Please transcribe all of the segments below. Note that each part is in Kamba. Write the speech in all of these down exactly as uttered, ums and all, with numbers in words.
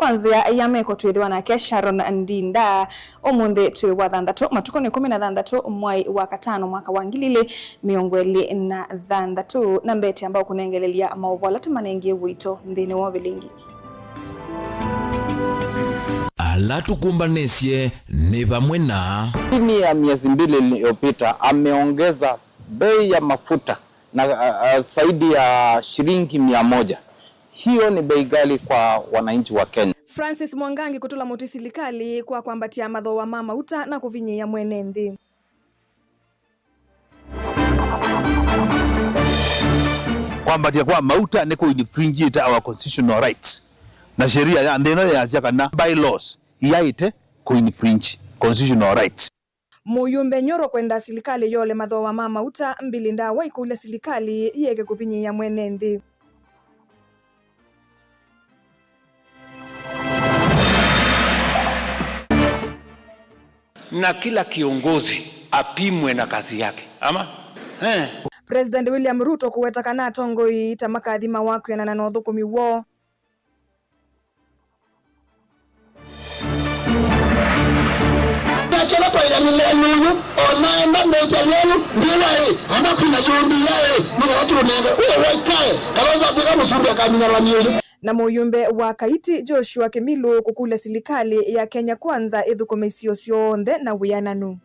Kwa nzĩa ya meko twĩthĩwa nake Sharon Ndinda. Ũmũnthĩ twĩ wa thanthatũ, matukũ nĩ kũmi na thanthatũ, mwai wa katano, mwaka wa ngili ilĩ mĩongo ĩlĩ na thanthatũ, na mbete ambao kũnengelelya maũvoo ala tũmanengie wĩito nthĩnĩ wa ũvilingi. Ala tũkũmbanĩsye nĩ vamwe na. Chini ya miezi mbili iliyopita, ameongeza bei ya mafuta na, a, a, zaidi ya shilingi mia moja. Hiyo ni bei ghali kwa wananchi wa Kenya. Francis Mwangangi kũtũla mũtĩ silikalĩ kwa kwambatya mathooa ma mauta na kũvinyĩĩa mwene nthĩ. Kwambatya kwa mauta nĩ kũ infringe-ĩte our constitutional rights, na sheria ya nthĩ ĩno yasya kana bylaws iyaĩte kũ infringe constitutional rights. Mũyũmbe Nyoro kwenda silikalĩ yole mathooa ma mauta, Billy Ndawa ikũlya silikalĩ yĩeke kũvinyĩĩa mwene nthĩ. Na kila kiongozi apimwe na kazi yake. Ama? Eh. President William Ruto kũweta kana atongoi ta makathimawa kwĩanana na ũthũkũmi woo. Na kĩla kwaĩanĩle lũyũ, o naenda mĩtya lelũ, ndĩla ĩ, ana kwina yũmbĩĩa ĩ, nĩgetha tũnenge, ũũ waikae, Kalonzo atwĩka mũsumbĩ akamina lami ũyũ. Na mũyũmbe wa Kaiti, Joshua Kĩmilũ, kũkũlya silikalĩ ya Kenya Kwanza ĩthũkũme isio syonthe na wĩananu.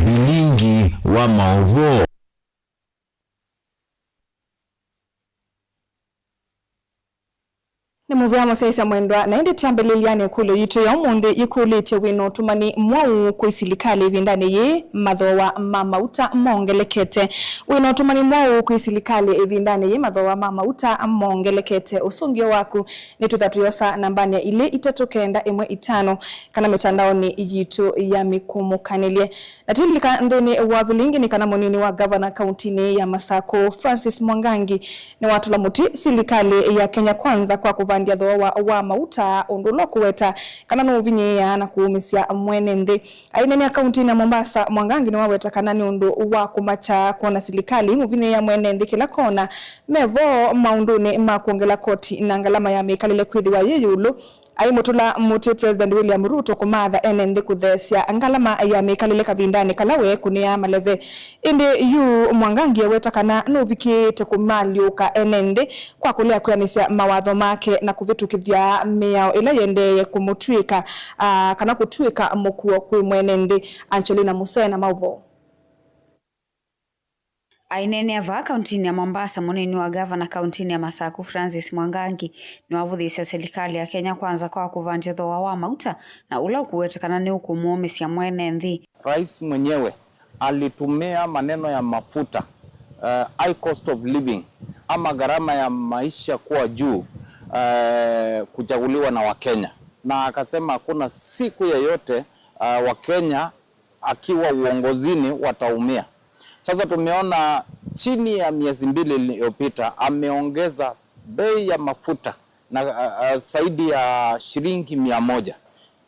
Vilingi wa maũvoo. Nĩ mũvea mũsyaĩĩsya mwendwa, na ĩndĩ twambĩlĩlya na ĩkũlyo yitũ ya ũmũnthĩ yĩkũlĩtye, wĩ na ũtũmani mwaũ kwĩ silikalĩ ĩvindanĩ yĩĩ mathooa ma mauta mongelekete? Wĩ na ũtũmani mwaũ kwĩ silikalĩ ĩvindanĩ yĩĩ mathooa ma mauta mongelekete? Ũsũngĩo waku nĩtwĩtha tũyosa nambanĩ ya ilĩ itatũ kenda ĩmwe itano kana mĩtandaonĩ yitũ ya mĩkũmũkanĩlye. Na twĩlika nthĩnĩ wa vilingi nĩ kana mũnini wa gavana kauntinĩ ya Masakũ, Francis Mwangangi, nĩwatũla mũtĩ silikalĩ ya Kenya Kwanza kwa kũvandya thooa wa, wa mauta, ũndũ ũla ũkũweta kana nũũvinyĩĩa na kũũmĩsya mwene nthĩ. Aineenea kauntinĩ ya Mombasa, Mwangangi nĩwaweta kana nĩ ũndũ wa kũmakya kwona silikalĩ ĩimũvinyĩĩa mwene nthĩ kĩla kona, me vo maũndũnĩ ma kwongela koti na ngalama ya mĩkalĩle kwĩthĩwa yĩ ĩũlũ. Aimũtũla mũtĩ President William Ruto kũmatha ene nthĩ kũtheesya ngalama ya mĩkalĩle kavindanĩ kala weekũnĩaa maleve. Ĩndĩ yu Mwangangi eweta kana nũvikĩĩte kũmalyũka ene nthĩ kwa kũlea kwĩanĩsya mawatho make na kũvĩtũkĩthya mĩao ĩla yĩendee kũmũtw'ĩka, aa, kana kũtw'ĩka mũkuo kwĩ mwene nthĩ. Angelina Musena, maũvoo. Aineenea vaa kauntinĩ ya Mombasa, mũnini wa gavana kauntinĩ ya Masaku, Francis Mwangangi, nĩwavũthĩĩsya silikalĩ ya Kenya Kwanza kwa kũvandya thooa wa mauta, na ũla ũkũwetekana nĩũkũmũũmĩsya mwene nthĩ. Rais mwenyewe alitumia maneno ya mafuta, eh, high cost of living, ama gharama ya maisha kuwa juu, eh, kuchaguliwa na Wakenya, na akasema hakuna siku yeyote, eh, Wakenya akiwa uongozini wataumia. Sasa tumeona chini ya miezi mbili iliyopita ameongeza bei ya mafuta na, a, a, zaidi ya shilingi mia moja.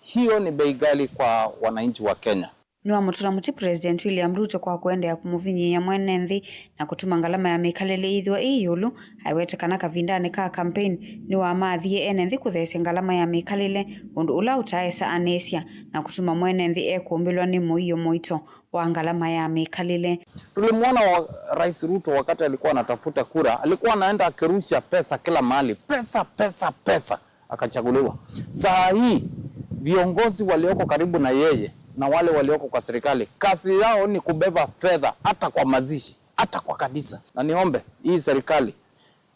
Hiyo ni bei ghali kwa wananchi wa Kenya. Nĩwamũtũla mũtĩ President William Ruto kwa kũendeea kũmũvinyĩĩa mwene nthĩ na kũtuma ngalama ya mĩkalĩle ĩthĩwa ĩ ĩũlũ. Aiwete kana kavindanĩ ka campaign nĩwamathie ene nthĩ kũtheesya ngalama ya mĩkalĩle, ũndũ ũla ũtaaĩsa anĩsya na kũtuma mwene nthĩ ekũmbĩlwa nĩ mũio mũito wa ngalama ya mĩkalĩle. Tulimwona wa, Rais Ruto wakati alikuwa anatafuta kura, alikuwa anaenda akirusha pesa kila mahali. Pesa, pesa, pesa. Akachaguliwa. Saa hii, viongozi walioko karibu na yeye na wale walioko kwa serikali, kazi yao ni kubeba fedha hata kwa mazishi, hata kwa kanisa. Na niombe hii serikali,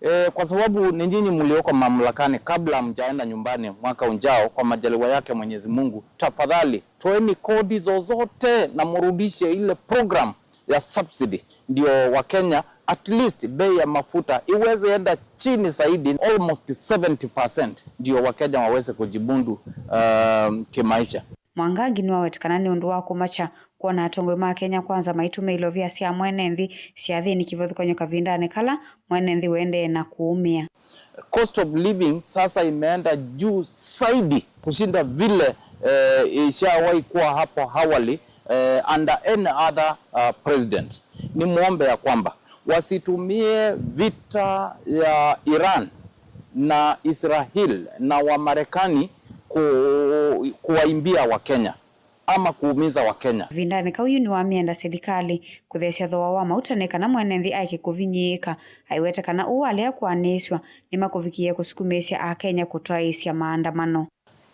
eh, kwa sababu ni nyinyi mlioko mamlakani, kabla hamjaenda nyumbani mwaka ujao, kwa majaliwa yake Mwenyezi Mungu, tafadhali toeni kodi zozote na murudishe ile program ya subsidy, ndio Wakenya at least bei ya mafuta iweze enda chini zaidi, almost seventy percent, ndio Wakenya waweze kujimudu, um, kimaisha. Mwangangi nĩwaweta kana nĩ ũndũ wa kũmakya kwona atongoi ma Kenya Kwanza maitũmĩa ilovia sya mwene nthĩ syathĩnĩ kĩvathũkany'o kavindanĩ kala mwene nthĩ ũendee na kũũmĩa. Cost of living sasa imeenda juu zaidi kushinda vile, eh, ishawahi kuwa hapo awali, eh, under any other, uh, president. Nimwombe ya kwamba wasitumie vita ya Iran na Israel na Wamarekani ku-, kuwaimbia Wakenya ama kuumiza Wakenya. Kavindanĩ kau yu nĩwamĩenda silikalĩ kũtheesya thooa wa mauta nĩ kana mwene nthĩ aeke kũvinyĩĩka, aiweta kana ũu walea kũanĩĩsw'a nĩmakũvikĩĩa kũsukumĩĩsya Akenya kũtwaĩĩsya maandamano.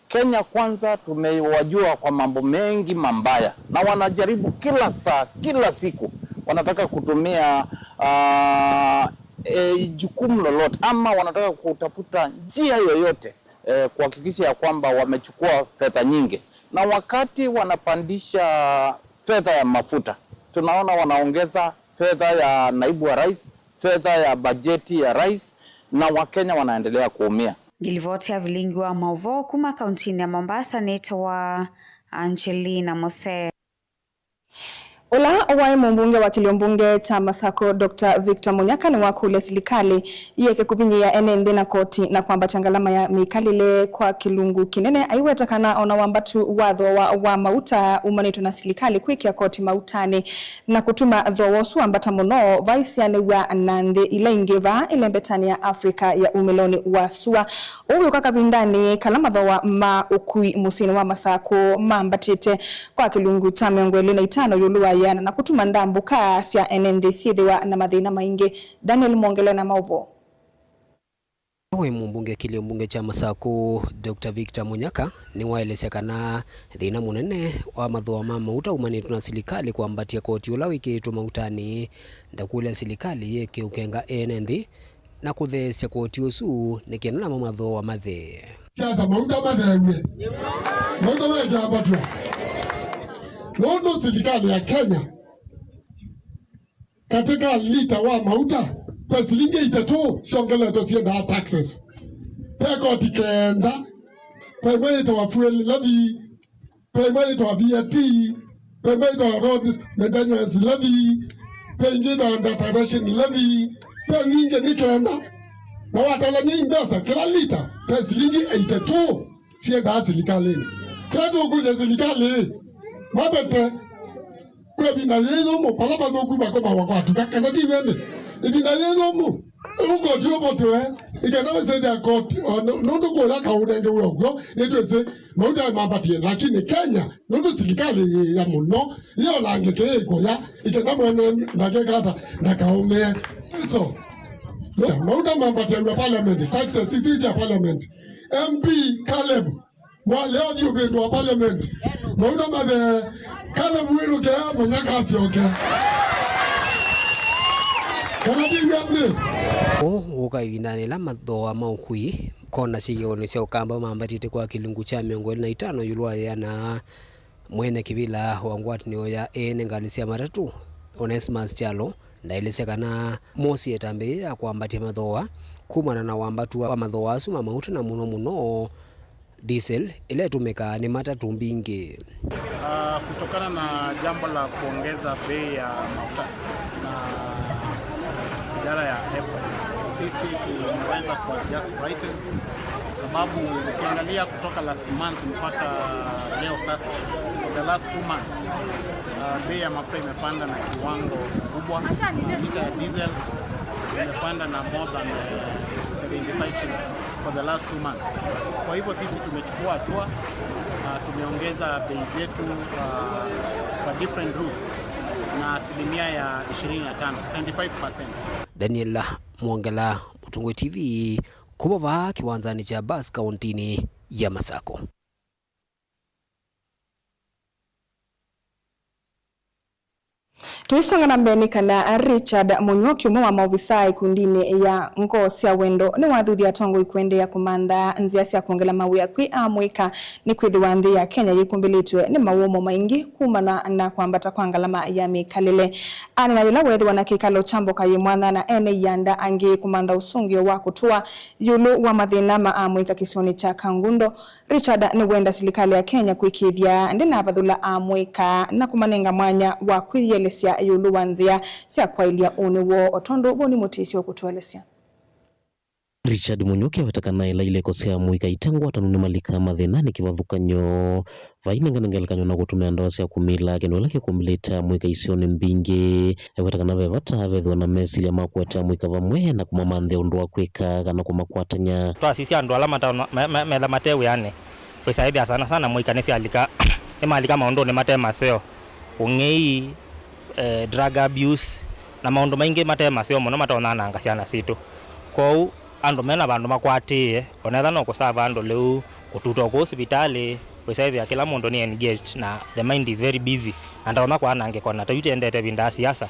Kenya Kwanza tumewajua kwa mambo mengi mabaya, na wanajaribu kila saa, kila siku wanataka kutumia, ah, eh, jukumu lolote, ama wanataka kutafuta njia yoyote, eh, kuhakikisha ya kwamba wamechukua fedha nyingi. Na wakati wanapandisha fedha ya mafuta, tunaona wanaongeza fedha ya naibu wa rais, fedha ya bajeti ya rais, na Wakenya wanaendelea kuumia. Ngilivoti ya vilingi wa mauvoo kuma kauntinĩ ya Mombasa nĩtawa Angelina Mose. Ũla waĩ mũmbunge wa kĩlio mbunge kya Masako, Doctor Victor Munyaka, nĩwakũlya silikalĩ yĩeke kũvinyĩĩa ene nthĩ na koti na kwambatya ngalama ya mĩkalĩle kwa kĩlungu kĩnene, aiweta kana ona wambatu wa thooa wa mauta umanĩtwe na silikalĩ kwĩkĩa koti mautanĩ na kũtuma thooa ũsu wambata mũno vaisianĩw'a na nthĩ ila ingĩ vaa ĩlembetanĩ ya Africa ya umĩlonĩ wa sua. Ũu wĩũka kavindanĩ kala mathooa ma ũkui mũsyĩnĩ wa Masakũ mambatĩte kwa kĩlungu kya mĩongo ĩlĩ na itano ĩũlũ wa ĩana na kũtuma ndambũka sya ene nthĩ syĩthĩwa na mathĩna maingĩ. Daniel Mwongele na maũvoo. Wĩ mũmbunge kĩlio mbunge kya Masakũ, Doctor Victor Munyaka nĩwaelesya kana thĩna mũnene wa mathooa ma mauta umanĩtwe na silikalĩ kwambatya koti ũla wĩkĩĩtwe mautanĩ, ndakũlya silikalĩ yĩeke ũkenga ene nthĩ na kũtheesya koti ũsu nĩ kenda namo mathooa mathee. Siasa, mauta matheew'e. Mauta mekĩambatw'a. Nũndũ silikalĩ ya Kenya, katĩ ka lita wa mauta, ve silingi itatũ syongeletwe syendaa taxes. Ve koti kenda, ve ĩmwe yĩtawa fuel levy, ve ĩmwe yĩtawa V A T, ve ĩmwe yĩtawa road maintenance levy, ve ĩngĩ yĩtawa underturnation levy, ve nyingĩ nĩ kenda. Na watalany'a i mbesa, kĩla lita ve silingi eighty-two syendaa silikalĩnĩ. Kĩla tũkũlya silikalĩ, mavete, kwĩ ĩvinda yĩ yũmũ, vala mathũku makomawa kwa tuka, kana ti wene? Ĩvinda yĩ yũmũ, ũkoti ũvotewe, ĩkenda wĩsĩthya koti, o, nũ-, nũndũ kũya kaũnenge wĩ ũkw'o, nĩtwĩsĩ mauta mambatie, lakini Kenya, nũndũ silikalĩ yĩĩa mũno, yĩolangĩke ĩkũya, ĩkenda mwene ndakeka ata, ndakaũmĩe. So, mauta mambatĩaw'a parliament, taxes isu sya parliament. M P Caleb, mwa leo thiĩ ũvĩndũa parliament. Mauta mathe, Caleb wĩlũke, Munyaka asyoke. Kana ti w'o nthĩ? Ũũ ũka ĩvindanĩ ĩla mathooa ma ũkui kona syĩkĩonĩ sya Ũkamba mambatĩte kwa kĩlungu kya mĩongo ĩlĩ na itano ĩũlũ wa ĩana. Mwene kĩvĩla wa ngwatanĩo ya ene ngalĩ sya matatũ, Onesmus Kyalo, ndaelesya kana moosie ĩtambya yĩĩ ya kwambatya mathooa kumana na wambatu wa mathooa asu ma mauta na mũno mũno diesel ĩla ĩtũmĩkaa nĩ matatũ mbingĩ. Ah, kutokana na jambo la kuongeza bei ya mafuta na idara ya EPRA, sisi tumeweza kuadjust prices, sababu ukiangalia kutoka last month mpaka leo sasa, for the last two months, uh, bei ya mafuta imepanda na kiwango kikubwa. Lita ya diesel imepanda na more than, uh, seventy-five shillings for the last two months. Kwa hivyo sisi tumechukua hatua, uh, tumeongeza bei zetu, uh, kwa different routes na asilimia ya ishirini na tano, twenty-five percent. Daniel Mwongela, Mũtũngũ T V, kuma vaa kĩwanzanĩ kya bus kauntinĩ ya Masakũ. Tũisonga na mbee nĩ kana Richard Mũnyuoki, ũmwe wa maovisaa ikundinĩ ya Ngoo sya Wendo, nĩwathuthya atongoi kũendeea kũmantha nzĩa sya kwongela mawĩa kwĩ amũika, nĩkwĩthĩwa nthĩ ya Kenya yĩkumbĩlĩtw'e nĩ mawũmũ maingĩ kumana na kwambata kwa ngalama ya mĩkalĩle. Aneena yĩla weethĩwa na kĩkalo kya mboka yĩ mwanya na ene ianda angĩ kũmantha ũsũngĩo wa kũtũa ĩũlũ wa mathĩna ma amũika kĩsionĩ kya Kangundo, Richard nĩwenda silikalĩ ya Kenya kũĩkĩĩthya ndĩnavathũla amũika na kũmanenga mwanya wa kwĩyĩelesya ĩũlũ wa nzĩa sya kwaĩlya ũnĩ woo, o tondũ Boni Mũtĩsyo ũkũtũelesya. Richard Munyuki aweta kana ĩla ilĩko sya mũika ite ngwatanu nĩmalikaa mathĩnanĩ kĩvathũkany'o, vai nengane ngelekany'o na kũtũmĩa ndawa sya kũmila, kĩndũ kĩla kĩkũmbilĩte amũika isionĩ mbingĩ. Eweta kana ve vata vethĩwa na mesilya ma kũete amũika vamwe na kũmamanthĩa ũndũ wa kwĩka kana kũmakwatany'a. Twasisya andũ ala mataona- me- me- metha mate wĩanĩ, wĩsaĩthĩa sana sana mũika nĩsyalika nĩmalika maũndũnĩ mate maseo, ũng'ei, eh, drug abuse, na maũndũ maingĩ mate maseo mũno matonyananga syana sitũ. Kwoou andũ mena vandũ makwatĩĩe, onetha no kũsava andũ lĩu, kũtutwa kũu sivitalĩ, wĩsaĩthĩa kĩla mũndũ nĩ engaged na the mind is very busy, na ndonya kwanangĩko na tũitendete vinda ya siasa.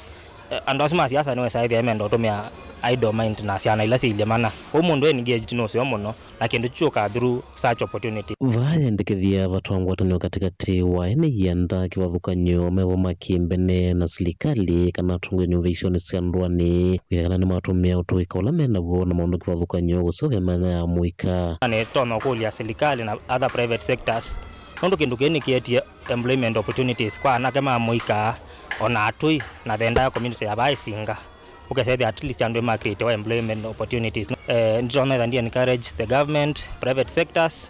Eh, andũ asu ma siasa nĩwĩsaĩthĩa menda ũtũmĩa idle mind na syana ila syĩilye mana. Kwoou mũndũ engaged nũseo mũno, na kĩndũ kyũkaa through such opportunity. Vaa yendekethya vatwa ngwatanĩo katĩkatĩ wa ene ianda kĩvathũkany'o mevo ma kĩmbene na silikalĩ kana atongoi nyũmba isionĩ sya ndũanĩ, wĩthĩa kana nĩmatũmĩa ũtũĩka ũla menaw'o na maũndũ kĩvathũkany'o kũseũvya mĩanya ya mũika. Na nĩtonya ũkũlya silikalĩ na other private sectors, nũndũ kĩndũ kĩĩ nĩkĩetie employment opportunities kwa anake ma mũika, o na atũi, na the entire community ya vaa Isinga. Ũkesethĩa at least andũ ma create employment opportunities. Eh, nditonya etha ndi encourage the government, private sectors,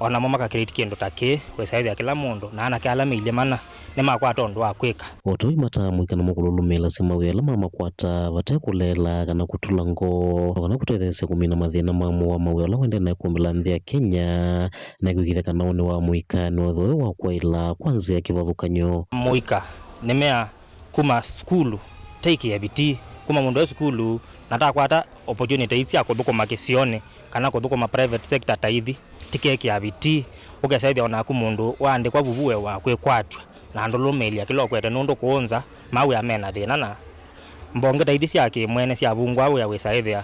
o namo maka create kĩndũ ta kĩĩ, wĩsaĩthĩa kĩla mũndũ, na anake ala meilye mana, nĩmakwata ũndũ wa kwĩka. O ta ũu mataa mũika namo kũlũlũmĩĩlasya mawĩa ala mamakwata vate kũleela kana kũtũla ngoo, o kana kũtetheesya kũmina mathĩna ma mũao wa mawĩa ũla ũendee na ĩkũmbĩ la nthĩ ya Kenya, na kwĩkĩĩthya kana ũnĩ wa mũika nĩwethĩwa wĩ wa kwaĩla kwa nzĩa ya kĩvathũkany'o. Mũika nĩmea kuma sukulu, taikĩe vitii. Kuma mũndũ e sukulu na takwata opportunities sya kũthũkũma kĩsionĩ kana kũthũkũma private sector ta ithi, tikekĩa vitii. Ũkesa ĩthĩa o naku mũndũ waandĩkwa vuvu we wa kwĩkwatw'a na ndũlũmĩĩlya kĩla ũkwete, nũndũ kũũ nza mawĩa me na thĩna, na mbonge ta ithi sya kĩ-mwene syavungũa wĩa wĩsa ĩthĩa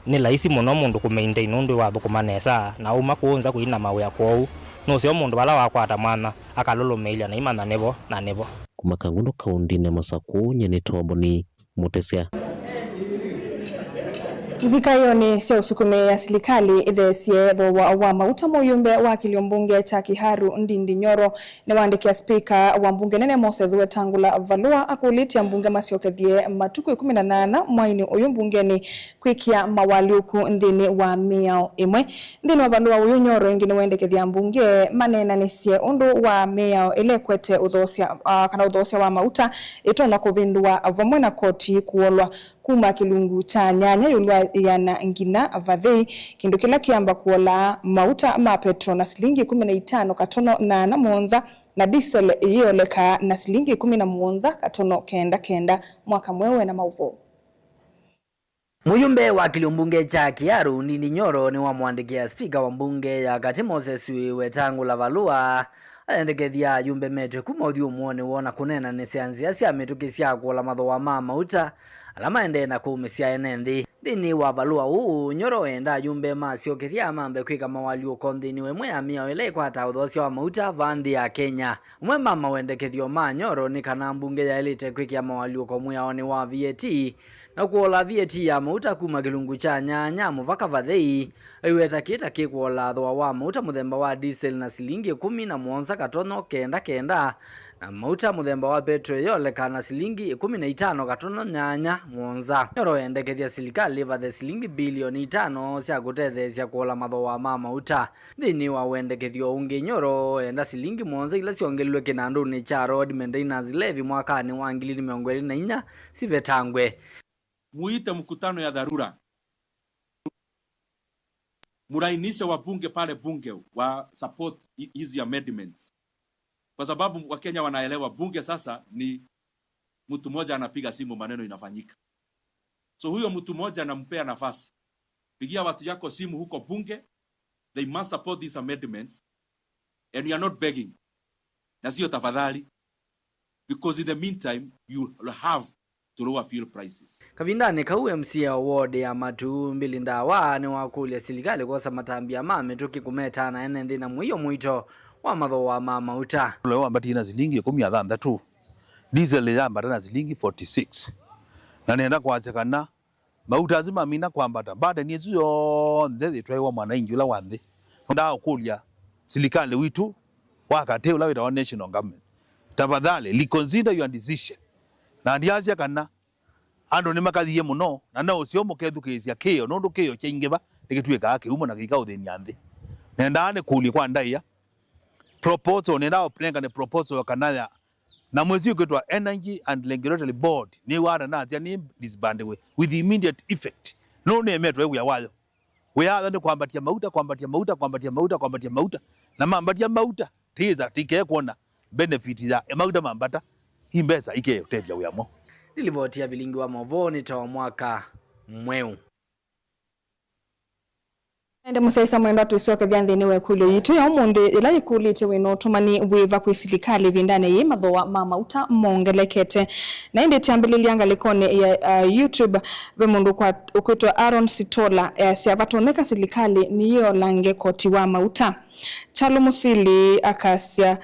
nĩ laisi mũno mũndũ kũmaintain nũndũ wathũkũma nesa, na uma kũũ nza kũina mawĩa. Kwoou nũseo mũndũ vala wakwata mwanya akalũlũmĩĩlya na imanya nĩvo na nĩvo. Kuma Kangundo kaũndĩnĩ ya Masakũ, nyie nĩtawa Boni Mũtesya. Nzikaĩonĩ sya ũsukumĩĩa silikalĩ ĩtheesye thooa wa mauta, mũyumbe wa kĩlio mbunge kya Kiharu Ndindi Nyoro nĩwaandĩkĩa spika wa mbunge nene Moses Wetangula valũa akũlĩtye ambunge masyokethye matukũ ĩkũmi na nyanya mwainĩ ũyũ mbungenĩ kwĩkĩa mawalyũku nthĩnĩ wa mĩao ĩmwe. Nthĩnĩ wa valũa ũyũ, Nyoro ĩngĩ nĩwendekethya ambunge maneenanĩsye ũndũ wa mĩao ĩla ĩkwete ũthoosya, ah, kana ũthoosya wa mauta ĩtonya kũvĩndũa, vamwe na koti kũolwa kuma kĩlungu kya nyanya ĩũlũ wa ĩana nginya vathei, kĩndũ kĩla kĩamba kũola mauta ma petro na silingi ĩkũmi na itano katono nyanya mũonza, na diesel yĩoleka na silingi ĩkũmi na mũonza katono kenda kenda. Mwaka mweũ na maũvoo. Mũyumbe wa kĩlio mbunge kya Kiharu Ndindi Nyoro nĩwamũandĩkĩa spika wa mbunge ya katĩ Moses Wetangula valũa ayendekethya ayumbe metwe kuma ũthyũmũonĩ woo na kũneenanĩsya nzĩa sya mĩtũkĩ sya kũola mathooa ma mauta ala maendee na kũũmĩsya ene nthĩ. Nthĩnĩ wa valũa ũũ, Nyoro eenda ayumbe masyokethya mambe kwĩka mawalyũko nthĩnĩ wa ĩmwe ya mĩao ĩla ĩkwataa ũthoosya wa mauta vaa nthĩ ya Kenya. Ũmwe ma mawendekethyo ma Nyoro nĩ kana mbunge yaĩlĩte kwĩkĩa mawalyũko mwĩaonĩ wa V A T na kũola V A T ya mauta kuma kĩlungu kya nyanya mũvaka vathei, aiweta kĩĩ ta kĩkũola thooa wa mauta mũthemba wa diesel na silingi ĩkũmi na mũonza katono kenda kenda, na mauta mũthemba wa petro ĩyoleka na silingi ĩkũmi na itano katono nyanya mũonza. Nyoro endekethya silikalĩ ĩvathe silingi bilioni itano sya kũtetheesya kũola mathooa ma mauta. Nthĩnĩ wa wendekethyo ũngĩ, Nyoro enda silingi mũonza ila syongelilwe kĩnandũnĩ kya road maintenance levy mwakanĩ wa ngili ilĩ mĩongo ĩlĩ na inya sivetangwe. Muite mkutano ya dharura. Mlainishe wabunge pale bunge wa support hi- hizi amendments. Kwa sababu Wakenya wanaelewa bunge sasa ni mtu mmoja anapiga simu, maneno inafanyika. So huyo mtu mmoja nampea nafasi. Pigia watu yako simu huko bunge, they must support these amendments. And we are not begging. Na sio tafadhali. Because in the meantime, you will have to lower fuel prices. Kavindanĩ kau, M C A wa ward ya Matuu, Billy Ndawa, nĩwakũlya silikalĩ kwosa matambya ma mĩtũkĩ kũmeta na ene nthĩ na mũio mũito wa mathooa ma mauta. Leo wambatie na silingi ĩkũmi na thanthatũ, diesel yambata na silingi forty six. Na nenda kwasya kana mauta asu mamina kwambata, burden ĩsu yonthe yĩtwaĩwa mwananchi ũla wa nthĩ. Ndaa ũkũlya silikalĩ witũ wa katĩ ũla wĩtawa national government, tafadhali reconsider your decision. Na ndiasya kana Andũ nĩmakathie mũno, na no ũseo mũkethukĩĩsya kĩo, nũndũ kĩo kyaingĩva nĩkĩtw'ĩkaa kĩumo na kĩikaũthĩny'a nthĩ. Nendaa nĩkũlye kwa ndaĩa, proposal, nendaa ũnengane proposal kana ya, na mwĩsĩ ũkwĩtwa Energy and Regulatory Board, nĩw'aa na nasya nĩ disband we with immediate effect. Nũndũ nĩemetwe wĩa wayo. Wĩathwa nĩ kwambatya mauta, kwambatya mauta, kwambatya mauta, kwambatya mauta. Na mambatya mauta, tĩĩsa tĩkee kwona benefit ya mauta mambata, i mbesa ikeũtethya wĩa mwaũ. Nĩ livoti ya vilingi wa maũvoo nĩ ta wa mwaka mweũ. Ende mũsyaĩĩsya mwendwa, twĩsyokethya nthĩnĩ wa ĩkũlyo yitũ ya ũmũnthĩ, ĩla yĩkũlĩtye, wĩ na ũtũmani wĩva kwĩ silikalĩ ĩvindanĩ yĩĩ mathooa ma mauta mongelekete? Na ĩndĩ kyambĩlĩlya ngalĩkonĩ ya, uh, YouTube, ve mũndũ kwa, ũkwĩtwa Aaron Sitola, easya, vatonyeka silikalĩ nĩyĩolange koti wa mauta. Kyalo Mũsili akasya,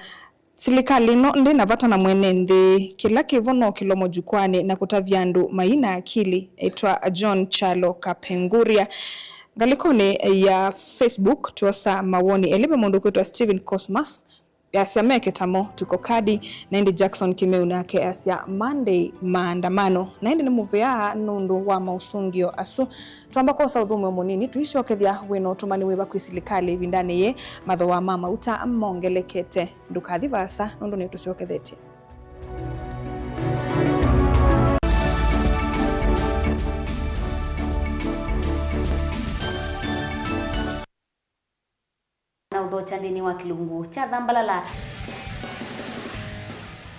silikalĩ ĩno ndĩ na vata na mwene nthĩ, kĩla kĩvo no kĩlomo jukwaanĩ na kũtavya andũ mai na akili. Ĩtwa John Kyalo Kapenguria. Ngalĩkonĩ ya Facebook, twosa mawoni elĩ, ve mũndũ ũkwĩtwa Steven Cosmas, easya, meke tamo, tuko kadi. Na ĩndĩ Jackson Kimeu nake easya, Monday maandamano. Na ĩndĩ nĩ mũvea nũndũ wa maũsũngĩo asu. Twamba kwosa ũthũmũo mũnini, tũisyokethya wĩ na ũtũmani wĩva kwĩ silikalĩ ĩvindanĩ yĩĩ mathooa ma mauta mongelekete. Ndũkathi vaasa nũndũ nĩtũsyokethetye. Na ũthokya nthĩnĩ wa kĩlungu kya Thambalala.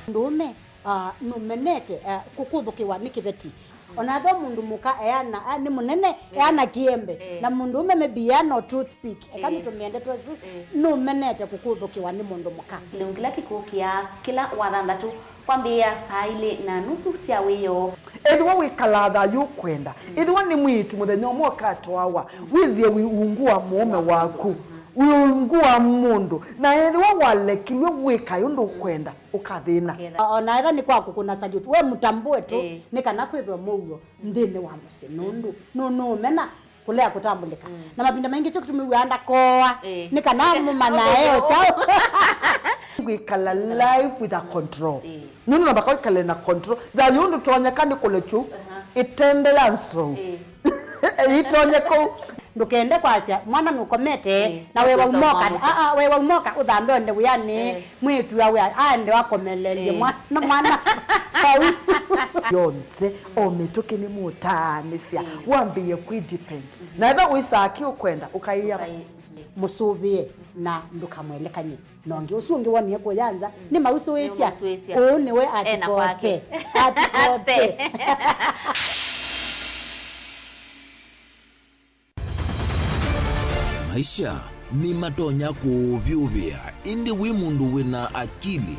Mũndũũme, ah, nũmenete, ah, kũkũthũkĩwa nĩ kĩveti. Ona ethĩwa mũndũ mũka eana, ah, nĩ mũnene, eh, eana kĩembe. Eh. Na mũndũũme maybe eana o toothpick. Eka, eh, nĩtũmĩe ndeto ĩsu, eh, nũmenete kũkũthũkĩwa nĩ mũndũ mũka. Kĩlungu kĩla kĩkũkĩa kĩla Wathanthatũ kwambĩĩa saa ilĩ na nusu sya wĩoo. Ethĩwa wĩkalaa thayũ ũkwenda, ethĩwa nĩ mwĩĩtu mũthenya ũmwe ũkatwawa, wĩthĩe wĩ ungu wa mũũme waku, wĩ ungu wa mũndũ, na ethĩwa walekilw'e wĩka ũndũ ũkwenda, ũkathĩna. Ũkethĩa. O na ethĩwa nĩ kwa kũkũna salute, we mũtambũe tu, ĩĩ, nĩ kana kwĩthwe mũuo nthĩnĩ wa mũsyĩ, nũndũ nũ-, nũũmena kũlea kũtambũlĩka. Mm. Na mavinda maingĩ kyo kĩtũmĩw'aa ndakoa, ĩĩ, nĩ kana mũmanyae o kyaũ. Wĩkala life with a control. Ĩĩ. Nũndũ namba kwĩkale na control. Thayũ ndũtonyeka nĩ kũlekyu. Aha. Ĩtende ya nsou. Ĩĩ. Ĩtonye kũu. Ndũkende kwasya mwana nũkomete, ĩĩ, na wewa ũkwĩsa ũmoka. Ũmwamũka. Aa, wewa ũmoka ũthambe onde wĩanĩ. Ĩĩ. Mwĩĩtu awe aende akomeleelye, ĩĩ, mwana, mwana vau. Yonthe, o mĩtũkĩ nĩmũtaanĩsya, ĩĩ, wambĩĩe kwĩ depend. Mhm. Na ethĩwa wĩsaa kĩ ũkwenda, ũkaĩa. Ũkaĩ-, mũsũvĩe na ndũkamwelekany'e na ũngĩ. Ũsu ũngĩ wonie kũya nza, mm, nĩmausũĩsya. Nĩmausũĩsya. Ũũ nĩwe. Ena kwake. Atikope. Atikope. Maisha nĩmatonya kũũvyũvĩa, ĩndĩ wĩ mũndũ wĩ na akili,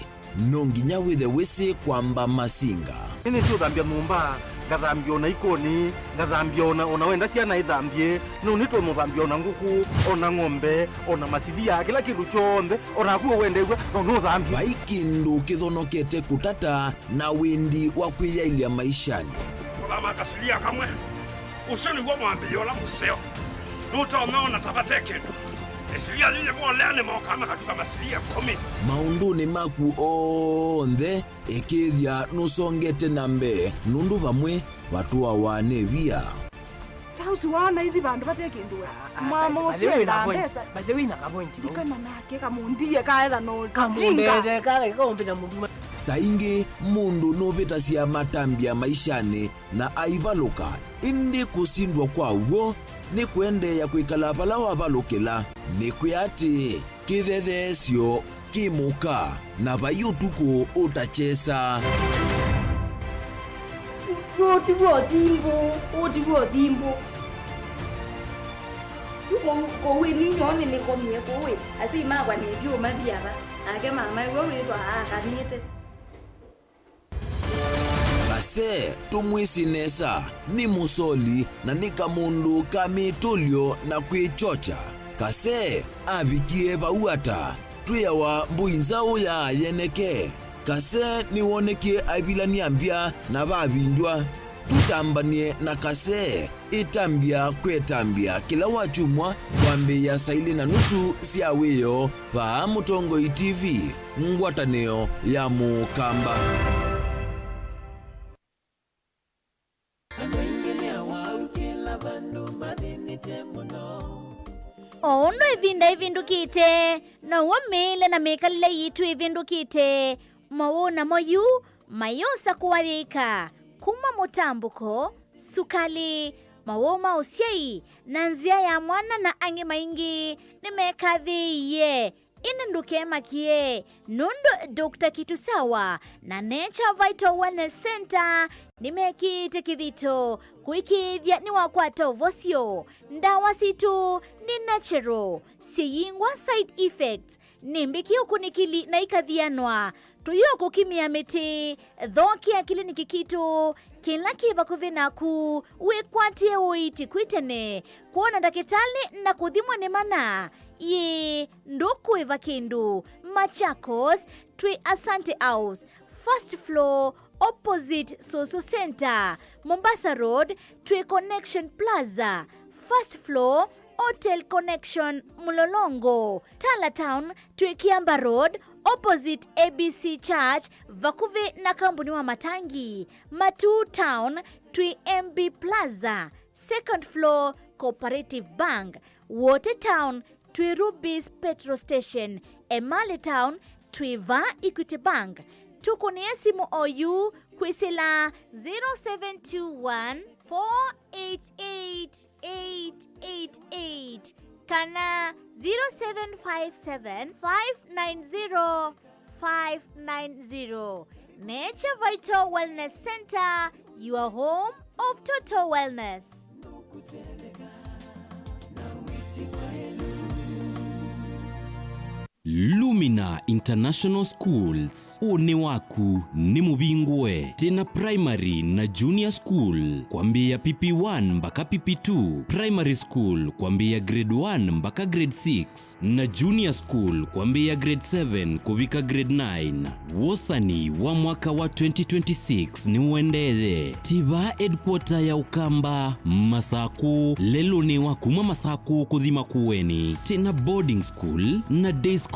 no nginya wĩthe wĩsĩ kwamba masinga. Nĩnĩsĩ ũthambya nyũmba, ngathambya o na ikonĩ, ngathambya o na, o na wenda syana ithambye, no nĩtwe mũthambya o na ngũkũ, o na ng'ombe, o na masilia, kĩla kĩndũ kyonthe, o naku ũwendew'a, no nũthambye. Vai kĩndũ kĩthonokete kũtata na wendi wa kwĩyaĩlya maishanĩ. Kũthama kasilia kamwe. Ũsu nĩw'o mwambĩĩo ũla mũseo. Nũtonya ona ta vate kĩndũ. Ĩsilia yĩyĩvolea nĩmokaa makatuka masilia ĩkũmi. Maũndũnĩ maku onthe, ĩkĩĩthya nũsongete na mbee, nũndũ vamwe vatũawa nĩ via. Ta ũsu waona ithi vandũ vate kĩndũ we. Ah, ah, mama by the ũsu way, ena mbesa. By the way, na ka point. Ndikana nake kamũndie kaetha no kamũndete, kale kaũmbĩta mũndũ. Saa ingĩ mũndũ nũvĩtasya matambya maishanĩ na aivalũka, ĩndĩ kũsindwa kwa w'o nĩ kũendeea kwĩkala vala wavalũkĩla. Nĩ kwĩa atĩĩ, kĩthetheesyo kĩ mũka, na vai ũtukũ ũtakyesa. Ũũ ti w'o thimbũ, ũũ ti w'o thimbũ. Yu kũu, kũu ĩ ninyoo nĩnĩkomie kũu ĩ, asyai makwa nĩndiũmathi ava, nake mamae we wĩthwa aakanĩte. Kasee tũmwĩsĩ nesa, nĩ mũsoli na nĩ kamũndũ ka mĩtũlyo na kwĩkyokya. Kasee avikie vau ata? Twĩawa mbũi nzaũ ya yeneke. Kasee nĩwonekie aivilany'a mbya na vavindw'a. Tũtambany'e na Kasee. Ĩtambya kwĩ ĩtambya kĩla wakyumwa kwambĩĩa saa ilĩ na nusu sya wĩoo vaa Mũtongoi T V, ngwatanĩo ya Mũkamba. Ĩvinda ĩvĩndũkĩte, now'o mĩĩle na mĩkalĩle yitũ ĩvĩndũkĩte. Mowau namo yu mayĩosa kũaĩka kuma mũtambũko, sukalĩ, mowau ma ũsyai, na nzĩa ya mwana na angĩ maingĩ nĩmekathĩĩie. Ĩndĩ ndũkemakĩe, nũndũ Doctor Kitusawa na Nature Vital Wellness Center nĩmekĩĩte kĩthito kũĩkĩĩthya nĩwakwata ũvosyo. Ndawa sitũ nĩ natural, syĩyingwa side effects, nĩ mbĩki ũkunĩkĩli na ikathianwa. Tũyĩũkũkimĩa mĩtĩ. Thokea kĩliniki kitũ kĩla kĩ vakuvĩ naku, wĩkwatĩe ũiiti kwĩ tene, kwona ndakĩtalĩ na kũthimwa nĩ mana. Ĩĩ, ndũkũĩva kĩndũ. Machakos, twĩ Asante House, first floor, opposite Soso Center. Mombasa Road, twĩ Connection Plaza, first floor, Hotel Connection, Mlolongo. Tala Town, twĩ Kiamba Road, opposite A B C Church, vakuvĩ na kambuni wa matangi. Matuu Town, twĩ M B Plaza, second floor, Cooperative Bank. Wote Town, twĩ Rubis Petrol Station. Emali Town, twĩ va Equity Bank. Tũkũnĩe simũ oyu kwĩsĩla zero seven two one, four eight eight, eight eight eight kana zero seven five seven, five nine zero, five nine zero. Nature Vital Wellness Center, your home of total wellness. Lumina International Schools, ũnĩ waku nĩ mũvingũe. Twĩna primary na junior school kwambĩĩa P P one mbaka P P two, primary school kwambĩĩa grade one mbaka grade six, na junior school kwambĩĩa grade seven kũvika grade nine. Wosani wa mwaka wa twenty twenty-six nĩũendeeye. Twĩ va headquarter ya Ũkamba, Masakũ, lelũnĩ wa kuma Masakũ kũthi Makueni. Twĩna boarding school na day scholars.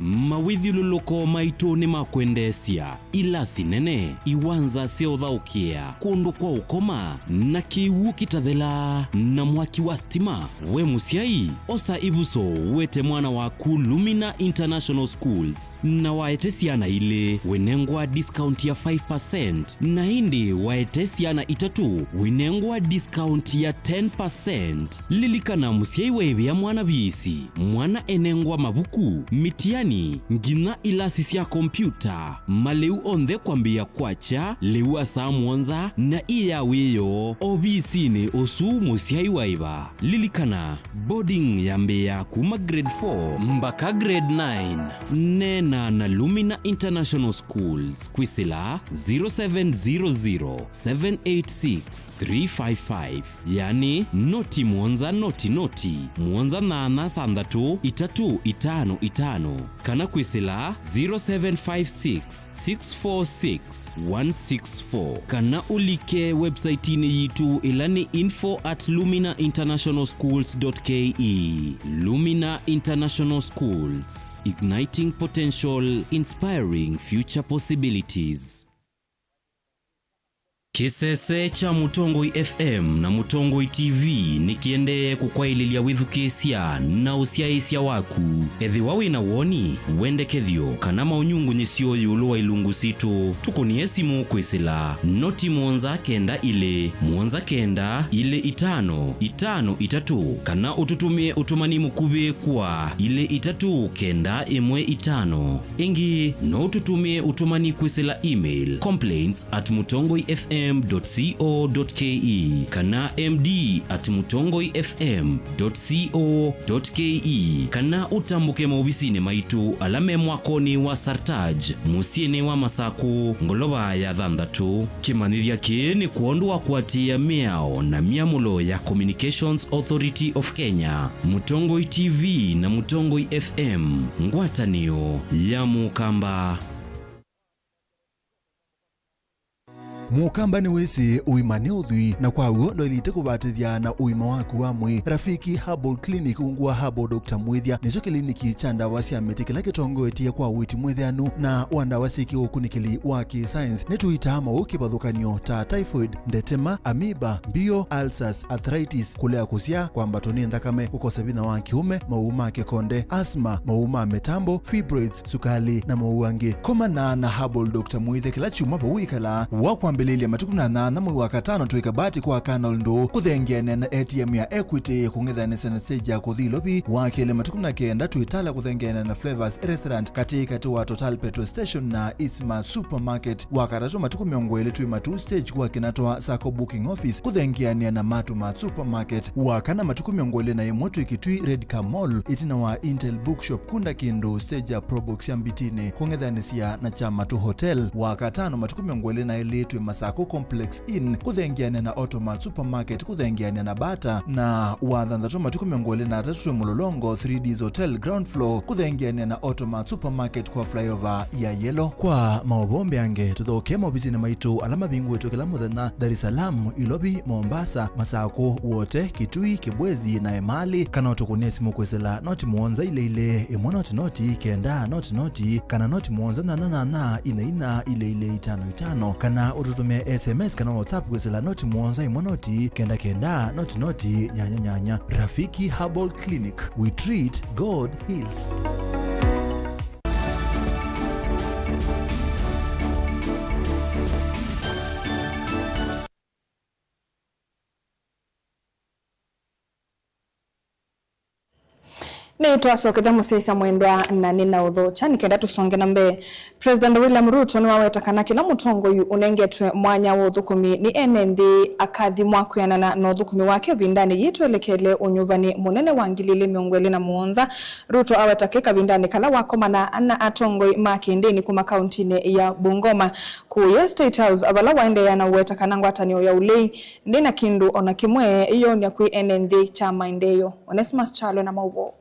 Mawĩthyũlũlũko maitũ nĩ ma kwendeesya, ilasi nene, iwanza sya ũthaũkĩa, kũndũ kwa ũkoma, na kĩw'ũ kĩtathelaa, na mwaki wa stima. We mũsyai, osa ĩvuso ũete mwana waku Lumina International Schools, na waete syana ilĩ, wĩnengwa discount ya five percent, na ĩndĩ waete syana itatũ, wĩnengwa discount ya ten percent. Lilikana, mũsyai waĩvĩa mwana viisi, mwana enengwa mavuku, mĩtiani, nginya ilasi sya kompiuta, malĩu onthe kwambĩĩa kwakya lĩu wa saa mũonza na ĩ ya wĩoo ovisinĩ ũsu mũsyai waĩva. Lilikana, boarding yambĩĩa kuma grade four mbaka grade nine. Neena na Lumina International Schools kwĩsĩla zero seven zero zero, seven eight six, three five five, yani noti mũonza noti noti, mũonza nyanya thanthatũ, itatũ itano itano, kana kwĩsĩla zero seven five six, six four six, one six four, kana ũlike website-inĩ yitũ ĩla nĩ info at lumina international schools dot K E. Lumina International Schools, igniting potential, inspiring future possibilities. Kĩsese kya Mũtongoi F M na Mũtongoi T V nĩkĩendee kũkwaĩlĩlya wĩthukĩĩsya na ũsyaĩĩsya waku. Ethĩwa wĩ na woni, wendekethyo, kana maũnyungunyĩsyo ĩũlũ wa ilungu sitũ, tũkũnĩe simũ kwĩsĩla noti mũonza kenda ilĩ, mũonza kenda, ilĩ itano, itano itatũ, kana ũtũtũmĩe ũtũmani mũkuvĩ kwa ilĩ itatũ kenda ĩmwe itano. Ĩngĩ, no ũtũtũmĩe ũtũmani kwĩsĩla email, complaints at mutongoi F M dot co dot K E kana M D at mutongoi F M dot co dot K E, kana ũtambũke maovisinĩ maitũ ala me mwakonĩ wa Sartaj, mũsyĩnĩ wa Masakũ, ngolova ya thanthatũ. Kĩmanyĩthya kĩĩ nĩ kwondũ wa kũatĩĩa mĩao na myamũlo ya Communications Authority of Kenya, Mũtongoi T V na Mũtongoi F M, ngwatanĩo ya Mũkamba. Mũkamba nĩwĩsĩ ũima nĩ ũthwii, na kwa w'o ndwaĩlĩte kũvatĩthya na ũima waku wa mwĩĩ. Rafiki Herbal Clinic ungu wa Herbal Doctor Mwĩthya nĩkyo kĩliniki kya ndawa sya mĩtĩ kĩla kĩtongoetye kwa ũiiti mwĩthĩanu na wa ndawa syĩ kĩũkunĩkĩli wa kĩ-science. Nĩtũitaa maũũ kĩvathũkany'o ta typhoid, ndetema, amoeba, mbio, ulcers, arthritis, kũlea kũsyaa, kwambatwa nĩ nthakame, kũkosa vinya wa kĩũme, maũũ ma kĩkonde, asthma, maũũ ma mĩtambo, fibroids, sukali, na maũũ angĩ. Komana na Herbal Doctor Mwĩthya kĩla kyumwa vau wĩkalaa. Wa kwambĩlĩlya matukũ na nyanya mwei wa katano twĩ Kabati kwa Colonel Ndũũ kũthengeanĩa na A T M ya Equity kũng'ethanĩsya na stage ya kũthi Ilovi. Wa kelĩ matukũ na kenda twĩ Tala kũthengeanĩa na Flavors Restaurant katĩkatĩ wa Total Petrol Station na Isma Supermarket. Wa katatũ matukũ mĩongo ĩlĩ twĩ Matuu stage kwa Kinatwa Sacco Booking Office kũthengeanĩa na Matuu Mart Supermarket. Wa kana matukũ mĩongo ĩlĩ na ĩmwe twĩ Kitui Red Car Mall ĩtina wa Intel Bookshop kunda kĩndũ stage ya Probox ya Mbitini kũng'ethanĩsya na kya Matuu Hotel. Wa katano matukũ mĩongo ĩlĩ na ĩlĩ twĩ Masako Complex Inn kũthengeanĩa na Automart Supermarket kũthengeanĩa na Bata, na wa thanthatũ matukũ mĩongo ĩlĩ na atatũ twĩ Mũlolongo three Ds Hotel ground floor kũthengeanĩa na Automart Supermarket kwa flyover ya Yellow. Kwa maũvoo mbeange, tũthokee maovisinĩ maitũ ala mavingũĩtwe kĩla mũthenya, Dar es Salaam, Ilovi, Mombasa, Masako, Wote, Kitui, Kibwezi, na Emali, kana ũtũkũnĩe simũ kwĩsĩla noti mũonza ilĩ ilĩ, ĩmwe noti noti, kenda noti noti, kana noti mũonza nyanya nyanya, ina ina, ilĩ ilĩ, itano itano, kana ũtũtũmĩe S M S kana WhatsApp kwĩsĩla noti mũonza ĩmwe noti, kenda kenda, noti noti, nyanya nyanya. Rafiki Herbal Clinic, we treat, God heals. Nĩtwasokethya mũsyaĩĩsya mwendwa na nĩnaũthokya nĩ kenda tũsonge na mbee. President William Ruto nĩwaweta kana kĩla mũtongoi ũnengetwe mwanya wa ũthũkũmi nĩ ene nthĩ akathimwa kwĩanana na ũthũkũmi wake ĩvindanĩ yĩĩ twelekele ũnyuvanĩ mũnene wa ngili ilĩ mĩongo ĩlĩ na mũonza. Ruto aweta kĩ kavindanĩ kala wakomana na atongoi ma kĩndĩni kuma kauntinĩ ya Bungoma kũya State House, vala waendeea na ũweta kana ngwatanĩo ya ũlei ndĩna kĩndũ o na kĩmwe yoonia kwĩ ene nthĩ kya maendeeo. Onesmus Kyalo na maũvoo.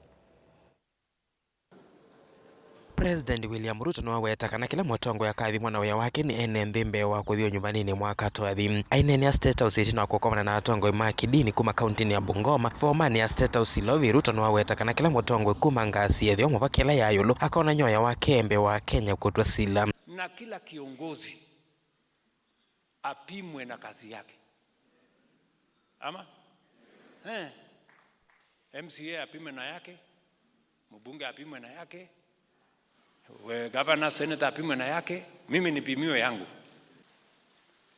President William Ruto nĩwaweta kana kĩla mũtongoi akathimwa na wĩa wake nĩ ene nthĩ mbee wa kũthi ũnyuvanĩnĩ mwaka twathi. Aineenea State House ĩtina wa kũkomana na atongoi ma kĩdini kuma kauntinĩ ya Bungoma, vomanĩ ya State House Ilovi, Ruto nĩwaweta kana kĩla mũtongoi kuma ngaasi ya ĩtheo mũvaka ĩla ya ĩũlũ akonany'a wĩa wake mbee wa Akenya kũtw'a sila. Na kila kiongozi apimwe na kazi yake. Ama? Eh. M C A apimwe na yake, mbunge apimwe na yake, we, governor, senator apimwe na yake, mimi nipimiwe yangu.